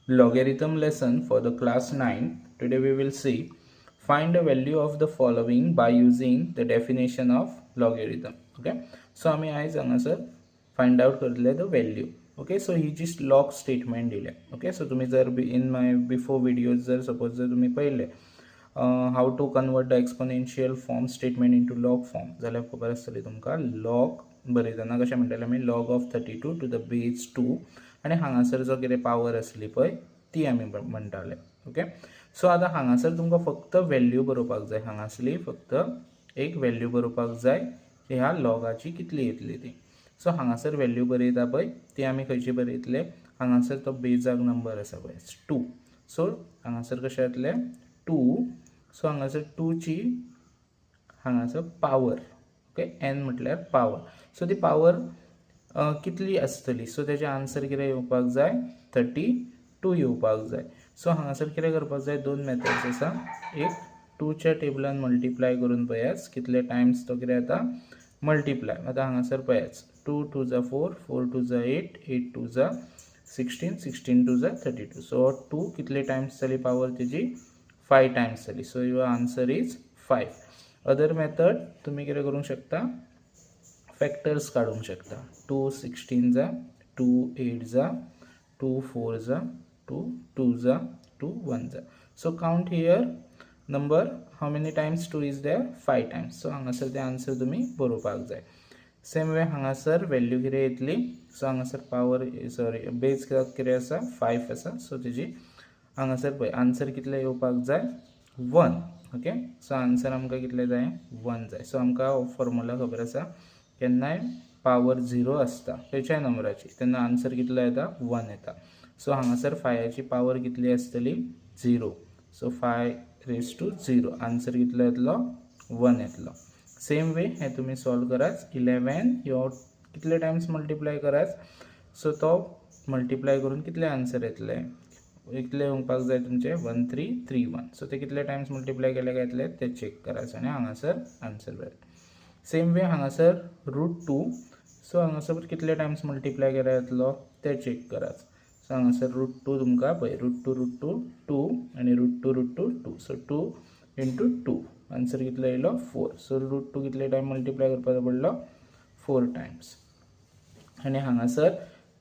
Logarithm lesson for the class 9. Today we will see find the value of the following by using the definition of logarithm. Okay, so आमी आयज हांगासर find out करतले the value. Okay, so ही जी log statement दिल्या, okay, so तुमी जर in my before videos जर suppose जर तुमी पळयले how to convert the exponential form statement into log form जाल्यार खबर आसतली तुमकां, लॉग बरयतना कशें म्हणटाले आमी? Log of 32 to the base two आनी हांगासर जो कितें पावर आसली पळय, ती आमी म्हणटाले. ओके, सो आतां हांगासर तुमकां फक्त व्हॅल्यू बरोवपाक जाय. हांगासली फक्त एक व्हॅल्यू बरोवपाक जाय, ह्या लॉगाची कितली येतली ती. सो हांगासर व्हॅल्यू बरयता पळय, ती आमी खंयची बरयतले? हांगासर तो बेजाक नंबर आसा पळय, टू. सो हांगासर कशें जातलें? टू. सो हांगासर टूची हांगासर पावर, ओके, एन म्हटल्यार पावर. सो ती पावर कितली आसतली? सो तेजें आन्सर कितें येवपाक जाय? थर्टी टू येवपाक जाय. सो हांगासर कितें करपाक जाय? दोन मेथड्स आसा. एक, टूच्या टेबलान मल्टिप्लाय करून पळयात कितले टायम्स तो कितें जाता मल्टिप्लाय. आतां हांगासर पळयात, two twos are four, four twos are eight, eight twos are 16, 16 twos are 32. So two कितले टायम्स जाली पावर तेजी? फायव टायम्स जाली. So your answer is five. Other method, तुमी कितें करूंक शकता? फॅक्टर्स काडूंक शकता. Two 16s are, two 8s are, two 4s are, two twos are, two ones are. So count here number, how many times two is there? Five times. So हांगासर ते answer तुमी बरोवपाक जाय. सेम वे हांगासर value कितें येतली? So हांगासर power, sorry, बेज कितें आसा? फायव आसा. सो तेजी हांगासर पळय आन्सर कितले येवपाक जाय? वन. ओके, सो आन्सर आमकां कितले जाय? वन जाय. सो आमकां फॉर्मुला खबर आसा, केन्नाय पावर झिरो आसता खंयच्याय नंबराची तेन्ना आन्सर कितलो येता? वन येता. सो हांगासर फायाची पावर कितली आसतली? Zero. So five raise to zero, answer कितलो येतलो? वन येतलो. सेम वे हें तुमी सॉल्व करात. इलेवन ह्यो कितले टायम्स मल्टिप्लाय करात. सो तो मल्टिप्लाय करून कितले आन्सर येतले? कितले येवपाक जाय तुमचे? 1331. So ते कितले टायम्स मल्टिप्लाय केले काय येतले ते चेक करायचं आनी हांगासर आन्सर मेळटा. सेम वे हांगासर रूट टू. सो हांगासर कितले टायम्स मल्टिप्लाय केल्यार येतलो ते चेक करात. सो हांगासर रूट टू तुमकां पळय, root two, root two, two आनी root two, root two, two. So two into two, answer कितलो येयलो? फोर. सो रूट टू कितले टायम मल्टिप्लाय करपाचो पडलो? Four Times. आनी हांगासर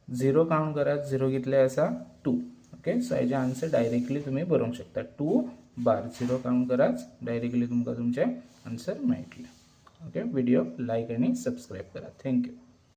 झिरो काउंट करात. झिरो कितले आसा? टू. ओके, सो हेजे आन्सर डायरेक्टली तुमी बरोवंक शकता. टू बार झिरो काउंट करात, डायरेक्टली तुमकां तुमचें आन्सर मेळटलें. ओके, व्हिडिओ लायक आनी सबस्क्रायब करात. Thank you.